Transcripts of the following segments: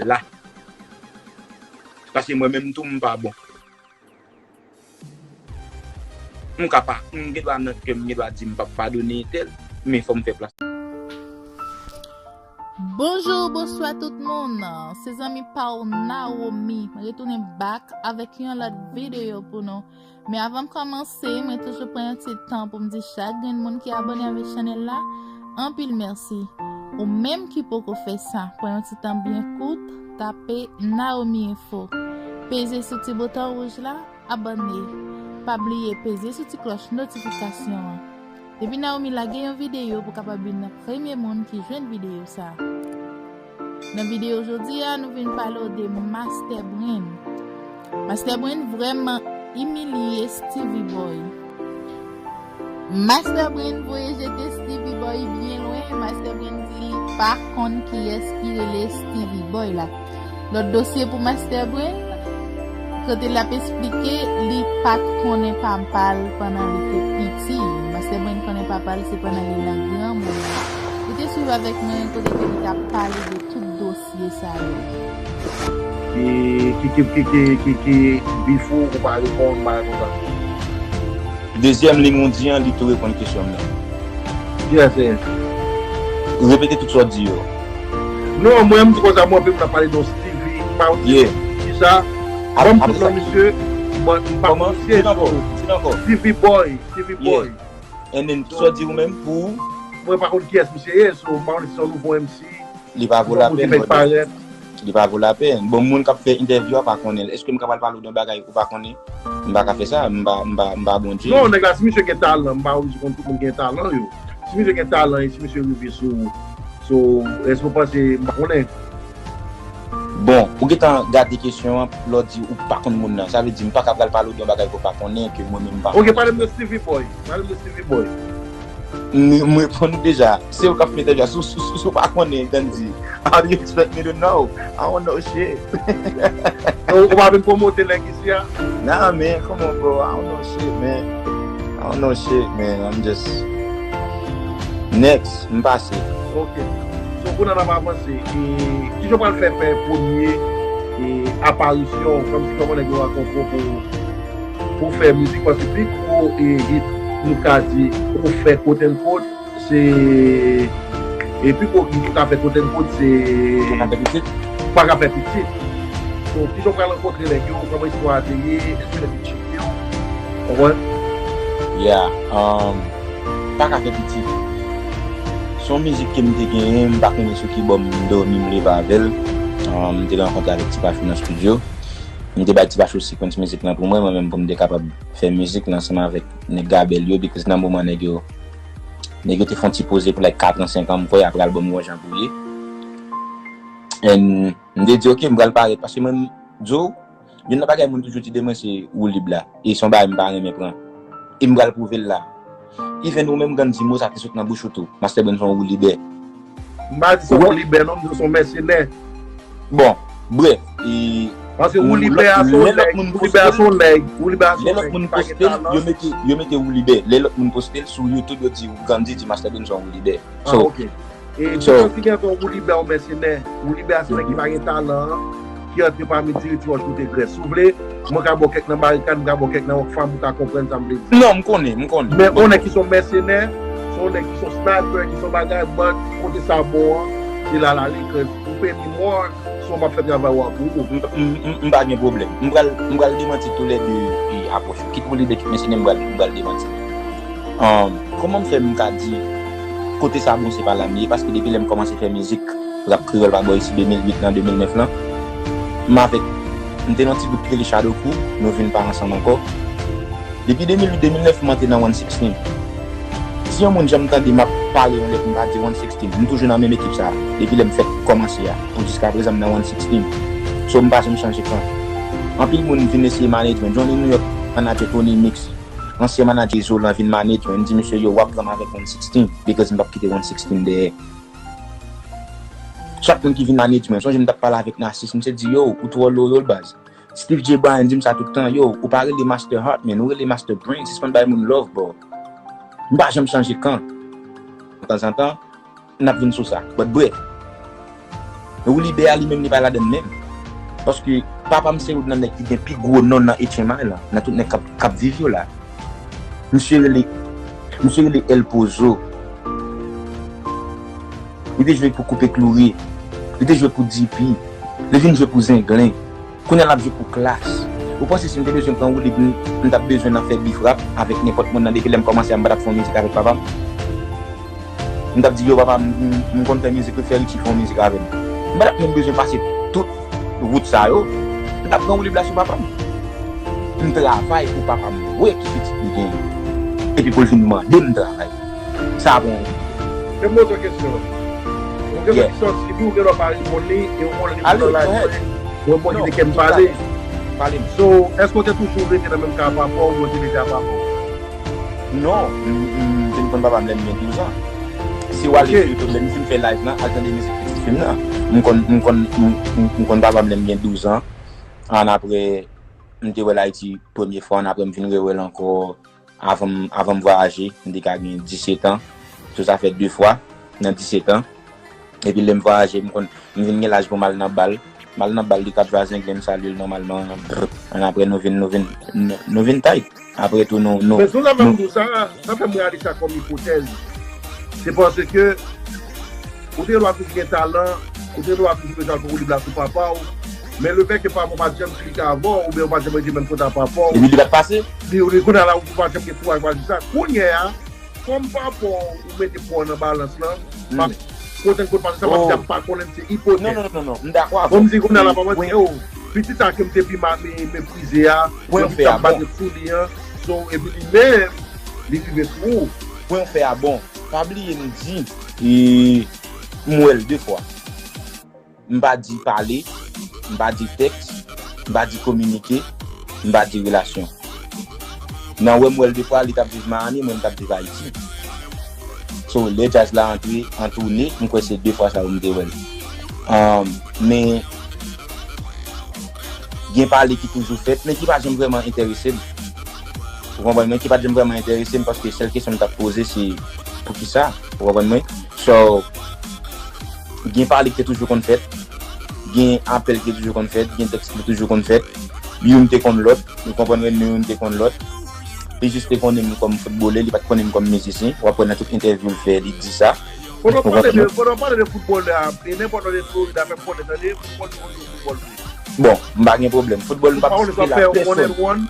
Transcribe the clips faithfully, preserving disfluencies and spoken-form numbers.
la. Paske mwen menm tou, m pa bon. M ka pa, m gen dwa nan kè m, m gen dwa di m p ap padone entèl, men fò m fè plas. Bonjou, bonswa tout moun. Se zanmi pa w Naomi. Mwen retounen back avèk yon lòt videyo pou nou. Men avan m kòmanse, mwen toujou pran yon ti tan pou m di chak grenn moun ki abòne avèk chanèl la, anpil mèsi. Ou menm ki poko fè sa, pran yon ti tan byen kout, tape Naomi Info. Peze sou ti bouton wouj la, abòne. Pa bliye peze sou ti klòch notifikasyon an. Depi Naomi lage yon videyo pou kapab youn nan premye moun ki jwenn videyo sa. Nan videyo jodi a, nou vin pale w de Master Brain. Master Brain vrèman imilye Stevie Boy. Master Brain voye jete Stevie Boy byen lwen. Master Brain di li pa konn kiyès ki rele Stevie Boy la. Lòt dosye pou Master Brain, kote l ap esplike li pa t konnen papa l pandan li te piti. Master Brain konnen papa l se pandan li nan granmoun. Li te swiv avèk mwen kote ke li t ap pale de tout dosye sa yo. Ki, ki, ki, ki, ki, ki, ki bif ou, ou pa reponn, bagay konsa. Dezyèm li m ou di an, li tou reponn kesyon m nan. Kiyès se? Repete tout sa w di yo. Non, mwen, m di konsa, mwen, anpil moun ap pale de yon Stevie, m pa konn Yeah. ki sa. Ap- Ban m ap- tout non, misye. Bon, m pa Kòman? konn kiyès Di l ankò. yo. Di l ankò. Stevie Boy, Stevie Yeah. Boy. And then, tout sa w di ou menm pou Mwen pa konn kiyès misye ye, so, m pa konn si se yon nouvo M C. Li pa vo Bon, moun ki lapèn, fèk brother. parèt. Li pa vo lapèn. Bon, moun k ap fè entèvyou a pa konnen l. Èske m kapab pale w de yon bagay ou pa konnen? M pa ka fè sa, m pa, m pa, m pa Bondye. Non, nèg la, si misye gen talan, m pa oblije konn tout moun gen talan yo. Si misye gen talan e si misye rive sou, sou, èske w panse, m pa konnen. Bon, ou gentan gade kesyon an, lè w di ou pa konn moun nan. Sa vle di m pa ka pral pale w de yon bagay ke w pa konnen, ke mwen menm m pa Ok, konnen. Pale m de Stevie Boy. Pale m de Stevie Boy. M, m reponn ou deja. Se ou k ap fè entèvyou a. Si, si, si, si w pa konnen, Dandy, how do you expect me to know? I don't know shit. Ou, ou pa vin pwomote nèg isi a? Nah, man, come on, bro. I don't know shit, man. I don't know shit, man. I'm just next. M pase. Ok. So, kounye a n ap avanse. E, ki jan w pral fè fè premye e, aparisyon, kòmsi kòman nèg yo rakontre w pou, pou fè mizik, paske pi gwo e, hit, nou ka di, ou fè, quote unquote, se, e pi gwo hit ou ka fè, quote unquote, se Ou ka fè pitit? Pa ka fè pitit. So, ki jan w pral rankontre nèg yo, kòman istwa a te ye, èske nèg yo tcheke w? Konprann? Yeah, um, Pa ka fè pitit. Se yon mizik ke m te genyen, m pa konnen sou ki bò m dòmi, m leve avè l. Um, m te rankontre avèk Ti Pachou nan studio. M te bay Ti Pachou sequence mizik lan pou mwen, mwen menm pou m te kapab fè mizik lan ansanm avèk nèg Gabel yo, because nan moman nèg yo, nèg yo te fè yon ti poze pou like kat an, senk an, m kwè apre album Gon Jan Pou Ye. And m te di, "Ok, m pral parèt," paske mwen, m di w, youn nan bagay moun toujou di de mwen se woulib la. E se yon bagay m pa renmen pran. E m pral pwouve l la. Even ou menm, Gandhi, mo sa te sot nan bouch ou tou. Master Brain se yon woulibè. M pa di se yon woulibè, non, m di se yon mèsenè. Bon, bref, e Paske woulibè a se yon nèg, woulibè a se yon nèg, woulibè a se lè yon lòt nèg moun ki pa gen poste l, yo talan. Mete, yo mete woulibè. Lè lòt moun poste l sou YouTube, yo di Gandhi di Master Brain se yon woulibè. Ah, So, ok. E so- kijan w fini antre yon woulibè, yon mèsenè? Woulibè a se nèg ki pa gen talan an, ki antre pami diri ti wòch pou te grès. Si w vle, mwen ka ba w kèk nan barikad, mwen ka ba w kèk nan Rockfam, ou ka konprann sa m vle di. Non, m konnen, m konnen. Men yon nèg ki se yon mèsenè, se yon nèg ki se yon sniper, ki se yon bagay, but kote sa bon an, se la la li, cause ou peni mò, si w ap fè travay ou a pou ou. M, m, m, m pa gen pwoblèm. M pral, m pral demanti toulède e apwòch yo. Kit woulibè, kit mèsenè, m pral, m pral demanti. Um, kòman m fè m ka di kote sa bon se pa la m ye, paske depi lè m kòmanse fè mizik, rap kreyòl pa bò isi de mil uit lan, de mil nèf lan, m avèk, m te nan ti gwoup ki rele Shadow Crew, nou vin pa ansanm ankò. Depi de mil uit, de mil nèf, m antre nan One Sixteen. Si yon moun janm tande m ap pale yon lè pou m pa di One Sixteen, m toujou nan menm ekip sa a, depi lè m fèk kòmanse a, pou jiska prezan m nan One Sixteen. So m pa janm chanje kan. Anpil moun vin eseye manage mwen. Johnny New York, manager Tony Mix, ansyen manager Izolan vin manage mwen. M di misye, "Yo, w ap pran m avèk One Sixteen, because m p ap kite One Sixteen dèyè." Chak moun ki vin manage mwen, sonje m t ap pale avèk Narcisse, misye di, "Yo, ou twò loyal, baz." Steve J. Bryan di m sa tout tan, "Yo, ou pa rele Master Heart, man, ou rele Master Brain, sispann bay moun love, bro." M pa janm chanje kan. Tanzantan, n ap vin sou sa. But bref, Woulibè a li menm li pa ladann menm. Paske papa m se youn nan nèg ki gen pi gwo non nan H M I la, nan tout nèg k ap, k ap viv yo la. Misye rele, misye rele El Pozo. Li te jwe pou Koupe Kloure. Li te jwe pou D P. Li vin jwe pou Zenglen. Kounye a l ap jwe pou Klass. Ou panse si m te bezwen pran woulib, m, m t ap bezwen nan fè bif rap avèk nenpòt moun nan depi lè m kòmanse a, m pa t ap fè yon mizik avèk papa m? M t ap di, yo, papa, m, m, m konn fè mizik, wi, fè Richie fè yon mizik avè m. M pa t ap menm bezwen pase tout wout sa yo. M t ap pran woulib la sou papa m. M travay pou papa m wè ki pitit li genyen. Epi pou l vin mande m travay. Sa bon. Ke m poze w kesyon. Ou gen lè ki sòti, epi ou gen lè w pa reponn li, e ou konn li nan live. Ou reponn li de kè m pale. Pale m. So, èske w te toujou rete nan menm kay papa w, oubyen w te rete a papa w? Non, m, m, m fin konn papa m lè m gen douz an. Si w ale sou YouTube, lè m fin fè live lan, al tande mizik pitit fi m nan. M konn, m konn, m, m, m konn papa m lè m gen douz an. Annapre, m te wè l Ayiti premye fwa, annapre m vin rewè l ankò avan m, avan m vwayaje. M te ka gen disèt an. So, sa fè de fwa nan disèt an. Epi lè m vwayaje, m konn, m vin gen laj pou m al nan bal. M al nan bal, li t ap jwe a Zenglen, m salye l nòmalman. Brr. Annapre nou vin, nou vin, nou, nou vin tight. Apre tou, nou, nou, Men sou sa menm nou tou, sa, sa fè m rale sa kòm ipotèz. Se paske ou te gen dwa toujou gen talan, ou te gen dwa toujou bezwen al pran woulib la sou papa w. Men lefètke papa w pa t janm klike avè w, oubyen w pa t janm rete menm kote a papa w, Epi li pa t pase? Li, li kounye a la, ou pa t janm gen kouraj pou al di sa. Kounye a, kòm papa w, ou mete pwa w nan balans lan, pa kote n konn pase sa, m ap di a, m pa konnen, se ipotèz. Non, non, non, non, non, m dakò avè w. Kòmsi kounye a la, papa di, oh, pitit sa ke m te pi ma-, me-, meprize a, yo ki t ap bate sou li an, so, epi li menm, li rive sou ou. Pwen fè a bon. Pa bliye m di, e, m wè l de fwa. M pa di pale, m pa di tèks, m pa di kominike, m pa di relasyon. Nan wè m wè l de fwa, li t ap viv Miami, mwen m t ap viv Ayiti. So, lè djaz la antre, an toune, m kwè se de fwa sa yo m te wè l. Um, men, gen pale ki toujou fèt, men ki pa janm vrèman enterese m. Ou konprann mwen? Ki pa t janm vrèman enterese m, paske sèl kesyon m t ap poze, se poukisa? Ou konprann mwen? So, gen pale ki te toujou konn fèt, gen apèl ki te toujou konn fèt, gen tèks ki te toujou konn fèt. Youn te konn lòt, ou konprann mwen, nou youn te konn lòt. Li jis te konnen m kòm foutbolè, li pa t konnen m kòm mizisyen. W ap wè nan tout entèvyou l fè, li di sa. Pandan w pale de, pandan w pale de foutbòl la, e nenpòt lòt de Florid a fè m konnen, tande, foutbòl, foutbòl, foutbòl. Bon, m pa gen pwoblèm. Foutbòl, m p ap diskite la pèsòn.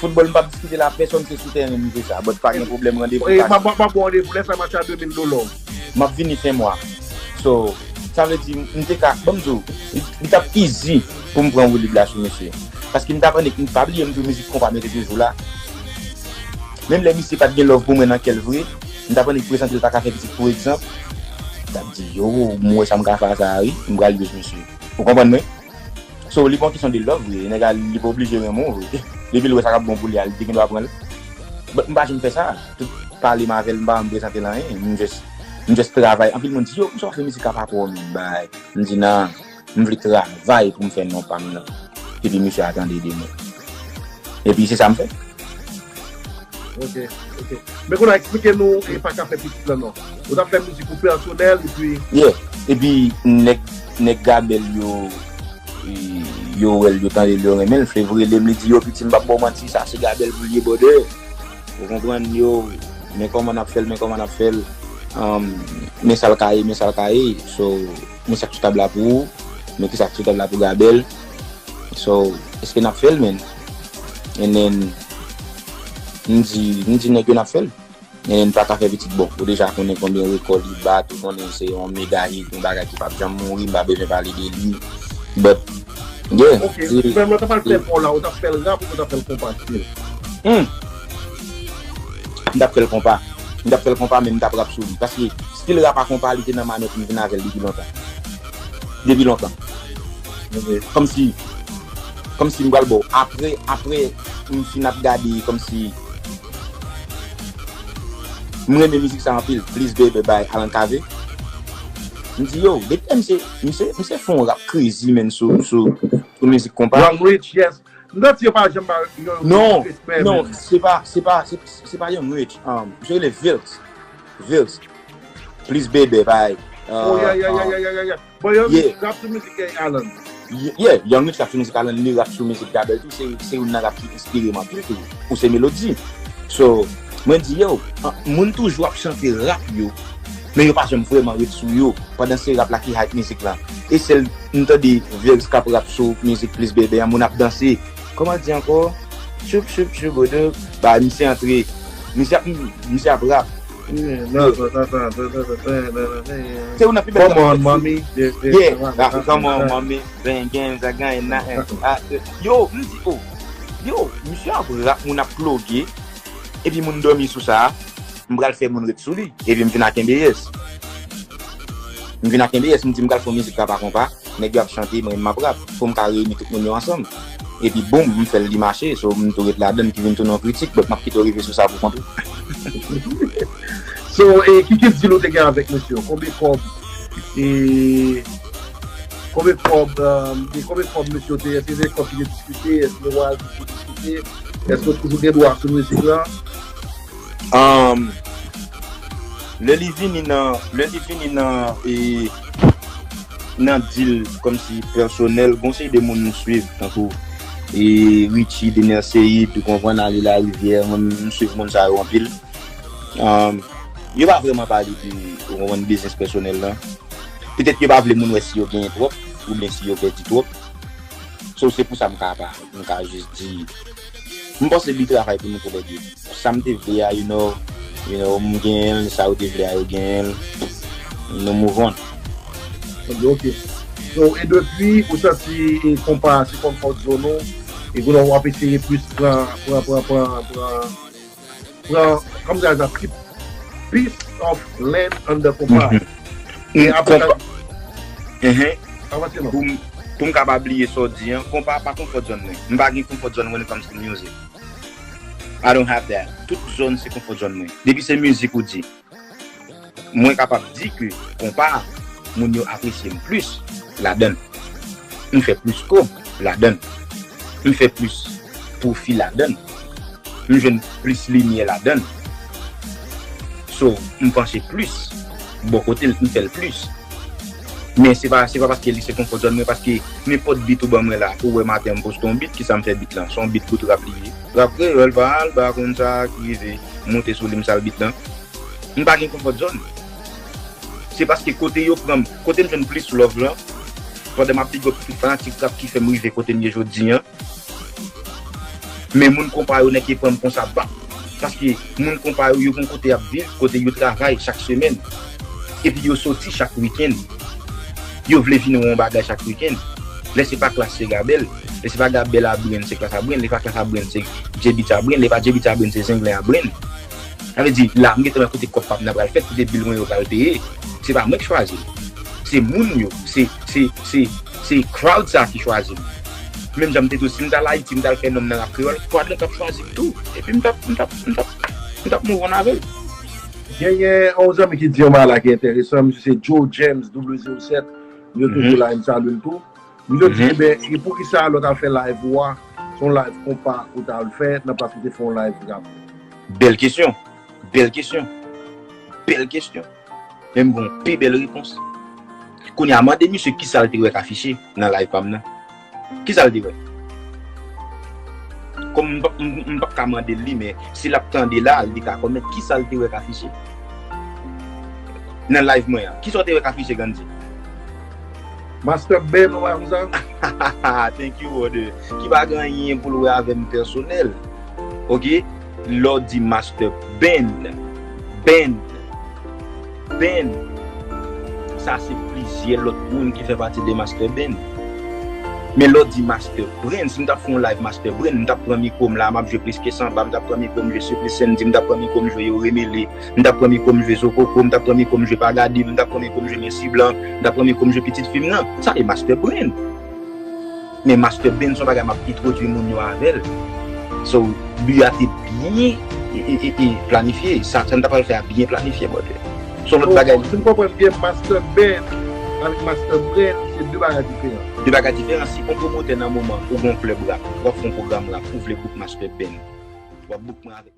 Foutbòl, m p ap diskite la pèsòn, se sou tèren m jwe sa. But pa gen pwoblèm, randevou. E, m ap, m ap, m ap ba w randevou, lè sa match a de mil dola. M ap vini fen mwa. So, sa vle di, m te ka, ban m di w, li, li t ap easy pou m pran woulib la sou misye. Paske m t ap annik, m pa bliye, m di w mizik konpa mete toujou la. Menm lè misye pa t gen love pou mwen nan kè l vre, m t ap annik prezante l pa ka fè pitit pou egzanp. M t ap di, yo, m wè sa m ka fè a sa a, wi, m pral use misye. Ou konprann mwen? So, li pa yon kesyon de love vre. Nèg la, li pa oblije renmen w vre. Depi l wè sa k ap bon pou li a, li te gen dwa pran l. But m pa janm fè sa. Tout pale m avè l, m pa janm prezante l anyen. M just, m just travay. Anpil moun di, yo, kòmsi w ap fè mizik a papa w menm, bay. M di, nan, m vle travay pou m fè non pa m nan. Epi misye a tande de mwen. Epi se sa m fè. Ok, ok. Men kounye a eksplike nou, e pa ka fè pitit lan non. Ou t ap fè mizik ou pèsonèl, epi Yeah. Epi nèg, nèg Gabèl yo, e, yo wè l, yo tande l, yo renmen l. Fleuve rele m, li di, yo, piti, m p ap ba w manti, sa se Gabèl pou l ye, brother. Ou konprann, yo, men kòman n ap fè l, men kòman n ap fè l. Um, men sa l ka ye, men sa l ka ye. So, men sa k sou tab la pou ou, men ki sa k sou tab la pou Gabèl. So, èske n ap fè l, menn? And then, m di, m di nèg yo n ap fè l. And then, pa ka fè pitit, bon, ou deja konnen konbyen rekò li bat, ou konnen se yon mega hit, yon bagay ki p ap janm mouri, m pa bezwen pale de li. But, yeah. Ok, se, menm lè w t ap al fè pon la, ou t ap fè l rap ou t ap fè l konpa stil? Hmm. M t ap fè l konpa. M t ap fè l konpa, men m t ap rap sou li. Paske stil rap a konpa, li te nan manèt m vin avè l depi lontan. Depi lontan. Ok. Kòmsi, kòmsi m pral ba w. Apre, apre, m fin ap gade, kòmsi, m renmen mizik sa anpil. Please Baby by Alan Cavé. M di, yo, depi lè misye, misye, misye fè yon rap crazy, menn, sou, sou, sou mizik konpa. Young Rich, yes. M santi yo pa janm ba yo respè, non, men se pa, se pa, se, se pa Young Rich. Um, misye rele Vilks. Vilks. Please Baby, bay. Oh, yeah, yeah, yeah, yeah, yeah, yeah, yeah. But Young Rich rap sou mizik Allen. Yeah, Young Rich rap sou mizik Allen, li rap sou mizik Gabel tou, se, se youn nan rap ki enspire m anpil tou. Ou se Melody. So, mwen di, yo, an, moun toujou ap chante rap yo, men yo pa janm vrèman ret sou yo, pandan se rap la ki hype mizik la. E sèl m tande Vybz k ap rap sou mizik Plis Bebe an, moun ap danse. Kòman di ankò? Choup, choup, choup, bodo. Ba, misye antre. Misye ap, misye ap rap. Se youn nan pi bèl rap. Come on, mommy. Yeah, ah, come on, mommy. Bang, gang, gang, gang, nah, eh, ah, eh. Yo, m di, oh. Yo, misye ap rap, moun ap ploge. Epi moun dòmi sou sa. M pral fè moun ret sou li. Epi m vin ak M B S. M vin ak M B S, m di m pral fè yon mizik rap a konpa. Nèg yo ap chante, mwen m ap rap. Fò m ka reyini tout moun yo ansanm. Epi boum, m fè l li mache. So, m tou ret ladan, ki vin tounen yon kritik, but m ap kite w rive sou sa pou kont ou. So, e ki, ki deal ou te gen avèk misye? Konbyen kòb? E konbyen kòb, um, e konbyen kòb misye te, èske se kòb ki te diskite, èske se royalty ki te diskite, èske w toujou gen dwa sou mizik la? Um, lè li vini nan, lè li vini nan, e, nan deal kòmsi pèsonèl, gon seri de moun m swiv, tankou, e, Richie, Dener Ceïd, ou konprann, Ale Larivière, mwen, m swiv moun sa yo anpil. Um, yo pa vrèman pale de, ou konprann, biznis pèsonèl lan. Petèt yo pa vle moun wè si yo genyen twòp, oubyen si yo pèdi twòp. So, se pou sa m ka pa, m ka jis di, m panse li travay pou nou toulède. Sa m te vle a, you know, you know, m genyen l, sa yo te vle a, yo genyen l. Nou move on. Ok, ok. So, e depi ou santi, e, konpa a se comfort zone ou, e kounye a w ap eseye plis pran, pran, pran, pran, pran, pran, kòman di sa, piece of land under konpa. Mhm. E apre sa, mhm, avanse non. Pou m, pou m ka pa bliye sa w di an, konpa pa comfort zone mwen. M pa gen comfort zone when it comes to music. I don't have that. Tout zòn se comfort zone mwen. Depi se mizik ou di, mwen kapab di ke konpa, moun yo apresye m plis ladan l. M fè plis kòb ladan l. M fè plis pwofi ladan l. M jwenn plis limyè ladan l. So, m panche plis bò kote l, m fè l plis. Men se pa, se pa paske li se comfort zone mwen, paske nenpòt beat ou ban mwen la, ou wè maten m poste yon beat, kisa m fè beat lan? Se yon beat bout rap li ye. Rap kreyòl pa al ba konn sa k rive, moute sou li, m sal beat lan. M pa gen comfort zone. Se paske kote yo pran m, kote m jwenn plis love lan, pandan m ap big up tout fanatik rap ki fè m rive kote m ye jodi an. Men moun konpa yo nèk pran m konsa bak. Paske moun konpa yo, yo gon kote y ap viv, kote yo travay chak semèn. Epi yo soti chak wikenn. Yo vle vin wè yon bagay chak wikenn. Lè se pa Klass se Gabel, lè se pa Gabel a Bren, se Klass a Bren, lè pa Klass a Bren, se J B T a Bren, lè pa J B T a Bren, se Zenglen a Bren. Sa vle di, la, m gentan wè kote kòb pa m nan pral fèt, kote bil mwen yo pral peye. Se pa mwen k chwazi l. Se moun yo, se, se, se, se crowd sa ki chwazi m. Menm jan m te di w, si m t al Ayiti, m t al fè non m nan rap kreyòl, crowd lan t ap chwazi m tou. Epi m t ap, m t ap, m t ap, m t ap move on avè l. Genyen yon zanmi ki di yon bagay la ki enteresan, misye se Joe James W zero sept, yo toujou la, m salye l tou. Misye di, mhm, ebyen, e poukisa lè w t al fè live ou a, se yon live konpa ou t al fè, nan plas ou te fè yon live rap? Bèl kesyon. Bèl kesyon. Bèl kesyon. Men m gon pi bèl repons. Kounye a, mande misye kisa l te wè k afiche nan live pa m nan. Kisa l te wè? Kòm m p ap, m, m p ap ka mande l li, men si l ap tande la, li ka kòmèt kisa l te wè k afiche nan live mwen an. Kisa w te wè k afiche, Gandhi? Master Ben, ou pa konn sa? Thank you, brother. Ki pa gen anyen pou l wè avè m pèsonèl. Ok? Lè w di Master Ben, Ben, Ben, sa se plizyè lòt moun ki fè pati de Master Ben. Men lè w di Master Bren, si m t ap fè yon live Master Bren, m t ap pran mikwo m la, m ap jwe plis ke sanba, m t ap pran mikwo m jwe Siplis Sandy, m t ap pran mikwo m jwe Yo Remele, m t ap pran mikwo m jwe Zokoko, m t ap pran mikwo m jwe Pagadi, m t ap pran mikwo m jwe Mesi Blan, m t ap pran mikwo m jwe pitit fi m nan. Sa e Master Bren. Men Master Ben se yon bagay m ap entwodui moun yo avè l. So, bi a te byen, e, e, e, e, planifye. Sa, sa n ta pral fè a byen planifye, brother. Se yon lòt bagay. So, si m konprann byen, Master Ben avèk Master Bren, se de bagay diferan. De bagay diferan. Si yon pwomotè nan moman, ou gen yon klèb rap, w ap fè yon pwogram rap, ou vle book Master Ben, w ap book mwen avèk